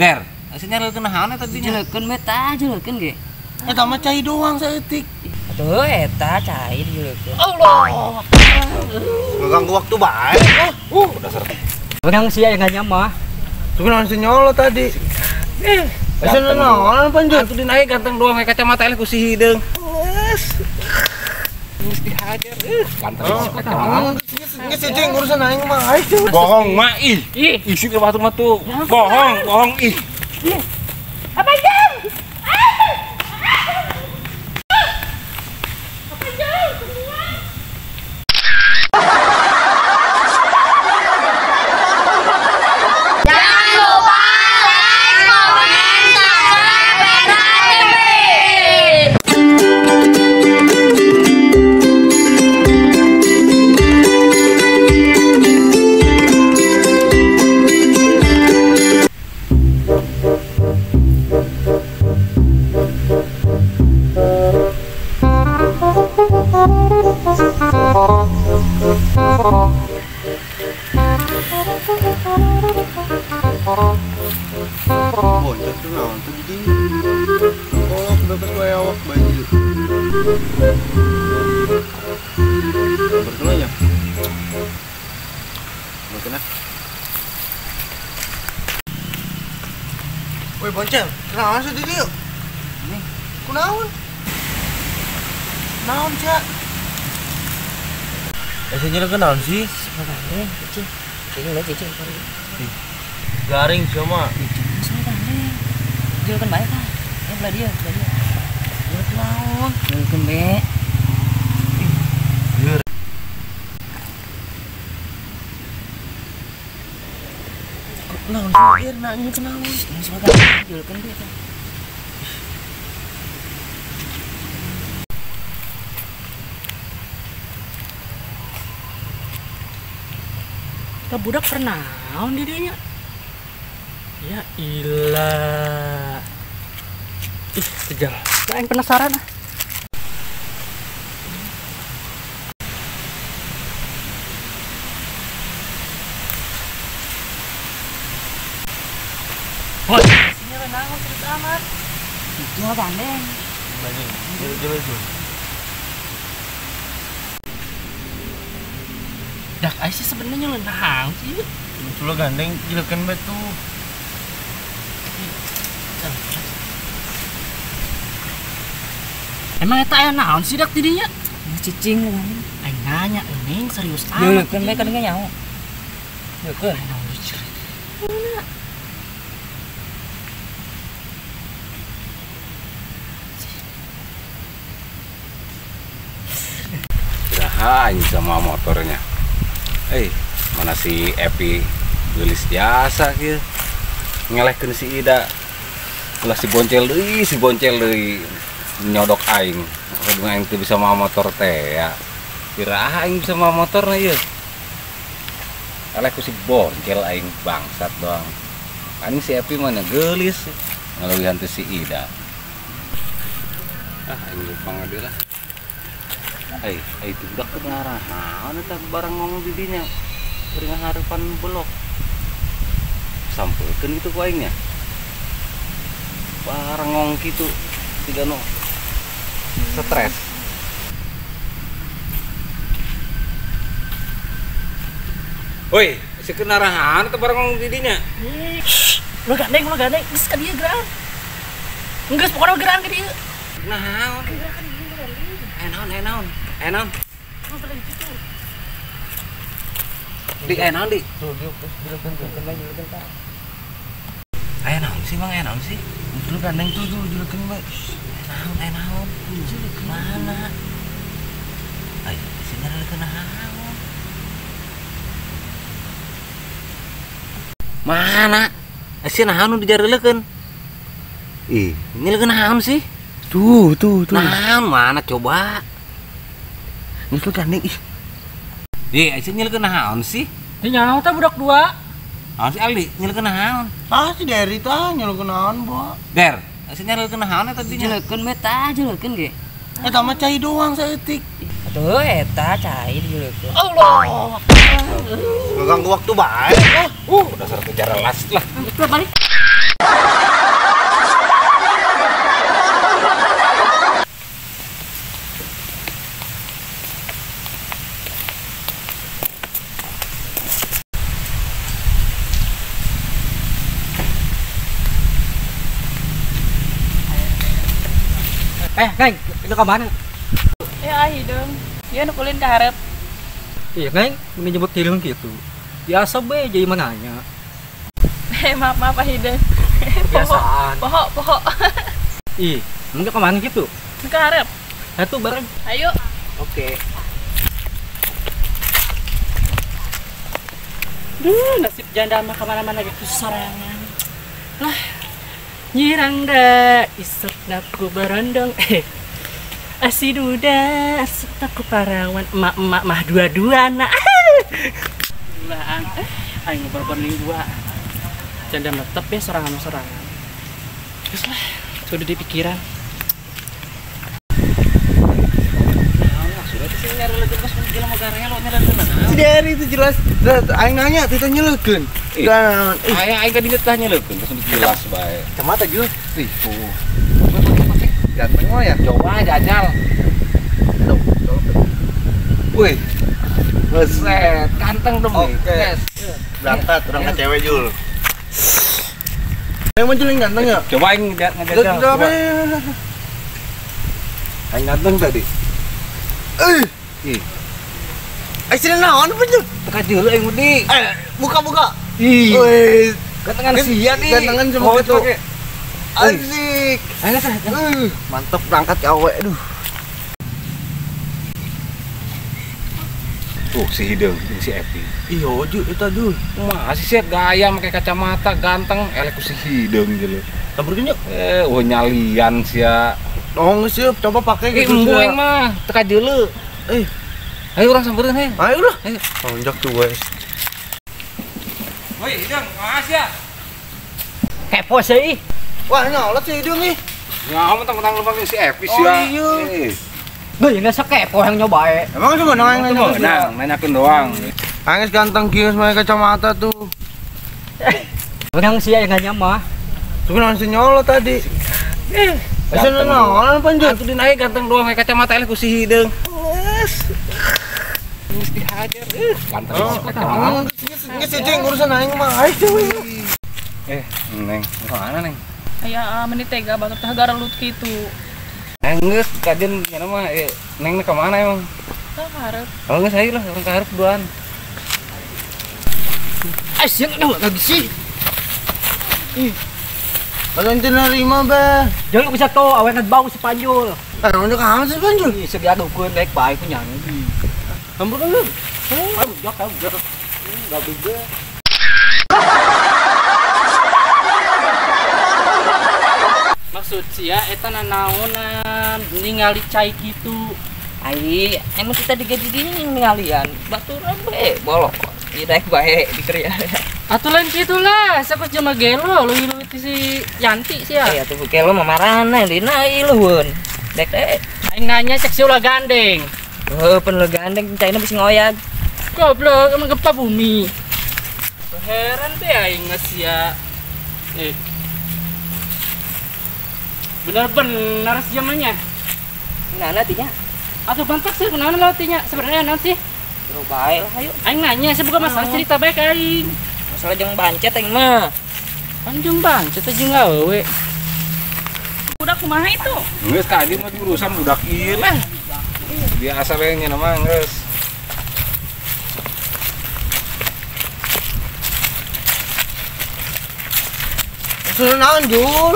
Der, asli nyareukeun naon eta dinya? Jelekeun we tah, jelekeun ge. Eta mah cai doang saeutik. Atuh eta cai dijelekeun. Allah. Ngeganggu waktu bae. Dasar. Orang sia yang nanya mah. Tuh naon si nyolo tadi. Asa naon panjang. Atuh dinaik ganteng doang kayak kacamata eleh ku si hideung. Geus. Geus dihajar. Ganteng kacamata. Geus cing urusan aing mah. Bohong mah ih. Isi ke batu mah tuh. Bohong, bohong ih. Apa jam? Apa jam? Jangan lupa like, comment, subscribe, dan TV. Boncet tuh naon tuh jadi kolok bebas wae awak baju. Bertemu nya. Mungkin ah. Woi boncel, kunaon sih di dieu? Kunaon? Naon sia? Asa nyeleukeun naon sih? Sebenarnya, cicing. Cicing lah cicing. Garing sia mah. Jelekeun bae tah. Ya belah dia, belah dia. Jelekeun naon? Jelekeun be. Naon sih? Ir nanya kunaon? Jelekeun be tah. Kita budak pernah naon di dinya? Ya ilah. Ih, kejal. Aing penasaran ah. Hoi. Sini naon terus amat. Itu mah gandeng. Banyak. Jel-jel. Dak aing sih sebenarnya naon sih. Itu gandeng jelekeun bae tuh. Emang eta aya naon sih dak tidinya? Cicing gandeng. Aing nanya ini serius amat. Jelekeun bae kan nyaho. Jelekeun. Naon dicerita. Iraha aing sama motornya. Mana si Epi geulis jasa kieu. Ngelehkeun si Ida. Ulah si boncel deui nyodok aing. Kudu aing teu bisa mawa motor teh ya. Iraha aing bisa mawa motor na ieu. Eleh ku si boncel aing bangsat doang. Aing si Epi mana geulis ngaleuwihan teh si Ida. Ah aing lupa ngade lah. Itu budak teu ngarah naon eta barang ngomong di dinya. Keur ngahareupan belok. Sampeukeun kitu ku aingnya. Barang ngomong kitu siga nu stres. Woi, si kenarahan atau barang ngomong di dinya? Lu gandeng, geus ka dieu geuraan. Geus pokona geuraan ka dieu. Naon? Aya naon? Aya naon? Di aya naon di? Tuh, dieu geus jelekeun jelekeun tah. Aya naon sih, Mang? Aya naon sih? Lu gandeng tuh jelekeun bae. Aya naon? Jelekeun mana? Ayo, sih nyareukeun naon? Mana? Sih naon nu dijareulekeun? Ih, nyeleukeun naon sih? Tuh. Naon mana coba? Geus lu gandeng ih. Ih, sih nyeleukeun naon sih? Teu nyaho teh budak dua. Naon sih Ali? Nyeleukeun naon? Ah si Deri tah nyeleukeun naon, Bo. Der, sih nyeleukeun naon eta dinya? Jelekeun we tah, jelekeun ge. Eta mah cai doang saeutik. Atuh eta cai dijelekeun. Allah. Ngeganggu waktu bae. Dasar kejar las lah. Balik. Neng, itu ke mana? Ya, hidung. Dia nu kulin ka hareup. Iya, Neng, ini nyebut hidung gitu. Biasa be jadi mananya. Maaf, maaf, hidung. Kebiasaan. Pohok, pohok. Ih, emang ke mana gitu? Ke hareup. Satu bareng. Ayo. Oke. Duh, nasib janda mah kemana-mana gitu sorangan. Lah, nyirangda isep naku berondong. Asi duda, asep naku parawan. Emak-emak mah dua-dua nak. Duaan. Ayo ngobrol dua. Janda metep ya sorangan-sorangan. Terus lah, sudah di pikiran. Si Derry itu jelas, aing nanya, tita nyeleukeun. Dan aing kan inget tah nyeleukeun, terus jelas bae. Kacamata jeung. Ih, tuh. Ganteng mah ya. Coba jajal. Tuh, coba. Wih. Buset, ganteng dong. Oke. Berangkat urang ka cewek Jul. Emang Jul yang ganteng ya? Coba aing ngejajal. Coba. Aing ganteng tadi. Ih. Sini naon apa Jul? Teka jul aing mudi. Buka-buka. Ih. Wih, gantengan sia nih. Gantengan sama gitu. Asik. Ayo sah. Mantep berangkat ke awe aduh. Tuh si hidung, si Epi. Iya, Jul, eta Jul. Masih sih gaya pakai kacamata ganteng, elek ku si hidung Jul. Sampeurkeun yuk. Oh nyalian sia. Oh, geus siap, coba pakai gitu. Embu aing mah teka jeuleu. Ayo urang sampeurkeun heuh. Ayo lah. Tonjok tuh guys. Woi, hidung, makasih ya. Kepo sih. Wah, nyolot si hidung nih. Ya, mentang-mentang lu pakai si Epi sih. Oh iya. Duh, ini sekepo yang nyoba. Emang cuma nanya nanya. Nanyakin doang. Angis ganteng kieu pakai kacamata tuh. Orang sih yang nanya mah. Tuh langsung nyolot tadi. Asa naon panjang. Atuh dinaik ganteng doang pakai kacamata eleh ku si hidung. Geus dihajar. Ganteng kacamata. Geus cing urusan aing mah. Ayo. Neng, mana Neng? Aya menit tega batur teh garelut kitu. Geus kajen nya mah Neng ka mana emang? Ka hareup. Oh geus ayo lah urang ka hareup duaan. Siang aduh lagi sih. Ih. Kalau ente nerima be. Jangan bisa to awean bau si Panjul. Udah kamu si Panjul. Ih, sebiadukeun baik baik punya. Sampeurkeun lu. Oh, aduh, jak. Enggak beda. Maksud sia eta nanaonan ningali cai kitu. Ai, emang kita digaji dini ningalian baturan bae bolok. Ieu bae dikerian. Atuh lain kitu lah, siapa jelema gelo leuwih-leuwih ti si Yanti sia. Ya atuh gelo mah marana dina iluhun. Dek teh. Aing nanya cek si ulah gandeng. Heuh, pen ulah gandeng caina bisi ngoyag. Goblok, emang gempa bumi. Heran teh aing mah sia. Benar-benar sejamanya. Nana tinya. Atau bantak sih, kenapa lah tinya? Sebenarnya naon sih? Terus baik lah, ayo. Aing nanya, saya bukan masalah cerita baik aing. Masalah jeung bancet aing mah. Panjang bancet jeung awewe. Budak kumaha itu? Geus tadi mah urusan budak ieu lah. Biasa we nya mah geus. Maksudna naon, Jul?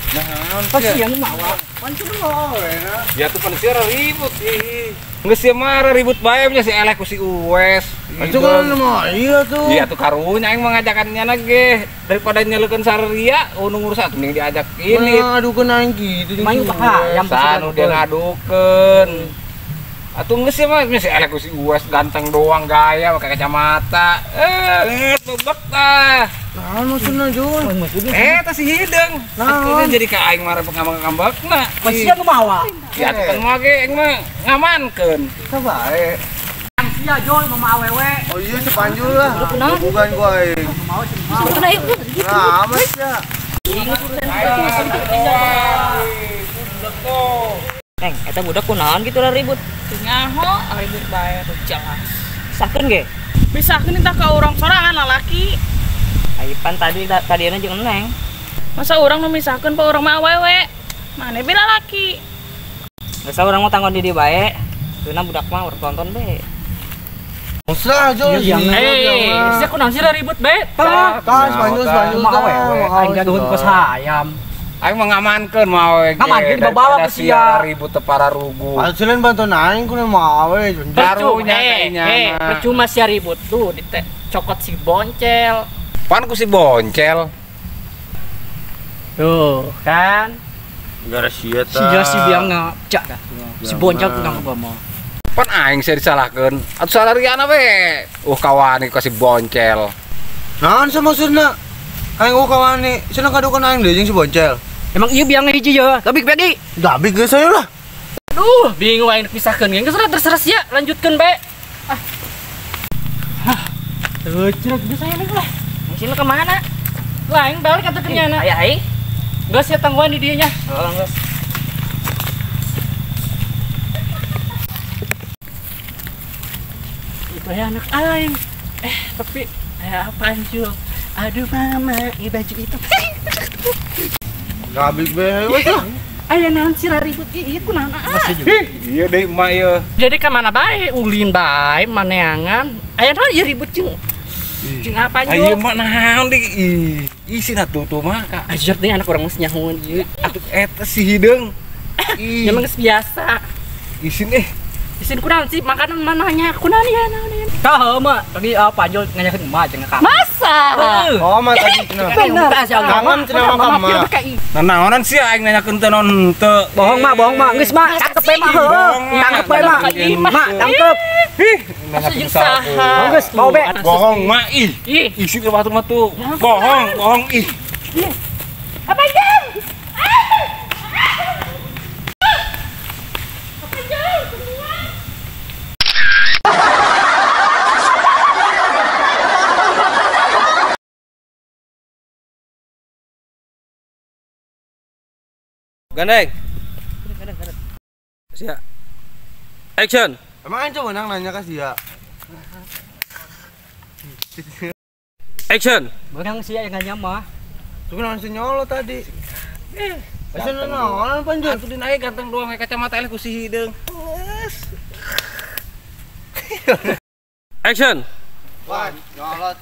Naon pasti yang mawa. Pancen mawa we na. Ya tuh pan sia ribut ih. Geus sia mah ribut bae nya si eleh ku si Uwes. Itu kan mah iya tuh. Iya tuh karunya aing mah ngajakan nyana ge daripada nyeleukeun sareria nu ngurus atuh mending diajak ini. Ngadukeun aing kitu. Mayu bahaya sanu dia ngadukeun. Atuh geus sia mah si eleh ku si Uwes ganteng doang gaya pakai kacamata. Bebek tah. Nah, maksudna Jul. Eta si hidung. Nah, jadi ka aing mah ngambek-ngambekna. Masih nu mawa. Ya atuh kan mah ge aing mah ngamankeun. Sabae. Sia Jul mama awewe. Oh iya si Panjul lah. Bukan gua aing. Nah, amat ya. Neng, eta budak kunaon kitu lah ribut. Nyaho ribut bae tuh jelas. Sakeun ge? Bisakeun tah ka urang sorangan lalaki. Aipan tadi tadiana jeung Neng. Masa urang nu misahkeun pa urang mah awewe. Mana bila laki? Geus urang mah tanggon di dieu bae. Tuna budak mah urang tonton be. Usah Jul. Eh, sia kunaon sih ribut be? Tah, Spanyol Spanyol mah awewe aing gaduhun kos hayam. Aing mah ngamankeun mah awewe. Ngamankeun dibawa ku sia. Ribut teu pararugu. Hasilin bantuan aing kudu mah awewe. Karunya kayaknya. Percuma sia ribut tuh dicokot si boncel. Pan ku si boncel. Tuh, kan. Gara sia tah. Si biang ngacak dah. Si boncel tuh nggak Pan aing sia disalahkeun. Atuh salah Riana we. Kawani ka si boncel. Naon sih maksudna? Aing kawani, cenah kadukan aing deui jeung si boncel. Emang iya biangnya hiji ya, gabik bagi. Gabik geus ayo lah. Aduh, bingung aing pisahkeun. Geus lah terserah sia, lanjutkeun bae. Ah. Hah. Tuh, cerek geus aya lah. Sini ke mana? Lah aing balik atuh ke nyana. Aya aing. Geus sia tangguhan di dieu nya. Oh, geus. Itu ya anak aing. Tapi apaan Jul? Aduh mama, ini baju itu. Gabik be wes lah. Aya naon sih ribut ieu kunaon ah. Iya deui emak ieu. Jadi ka mana bae ulin bae maneangan. Aya naon ieu ribut jeung jeung apa Jul? Ayo emak naon deui ih. Isina tuh mah ka. Ajar deui anak urang geus nyahoan ieu. Atuh eta si hideung. Ih. Emang geus biasa. Isin eh. Isin kunaon sih makanan mananya kunaon ya naon ya. Tah emak tadi Panjul nanyakeun emak jeung ka. Masa? Oh, mah tadi cenah. Bener. Kangen cenah mah ka emak. Nanaonan sih aing nanyakeun teu naon teu. Bohong mah, bohong mah. Geus mah, tangkep we mah heueuh. Tangkep we mah. Mak, tangkep. Ih, nanyakeun saha. Geus mau be. Bohong mah ih. Isi ke batu mah tuh. Bohong, bohong ih. Apa jam? Gandeng. Sia. Action. Emang aing coba nang nanya ka sia. Action. Beunang sia yang nanya mah. Tuh naon si nyolo tadi. Asa naon Panjul? Atuh dina aya ganteng doang kayak kacamata eleh ku si hideung. Action. Wah, nyolot.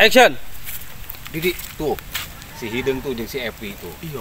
Action. Didi tuh. Si hideung tuh jeung si Epi tuh. Iyo.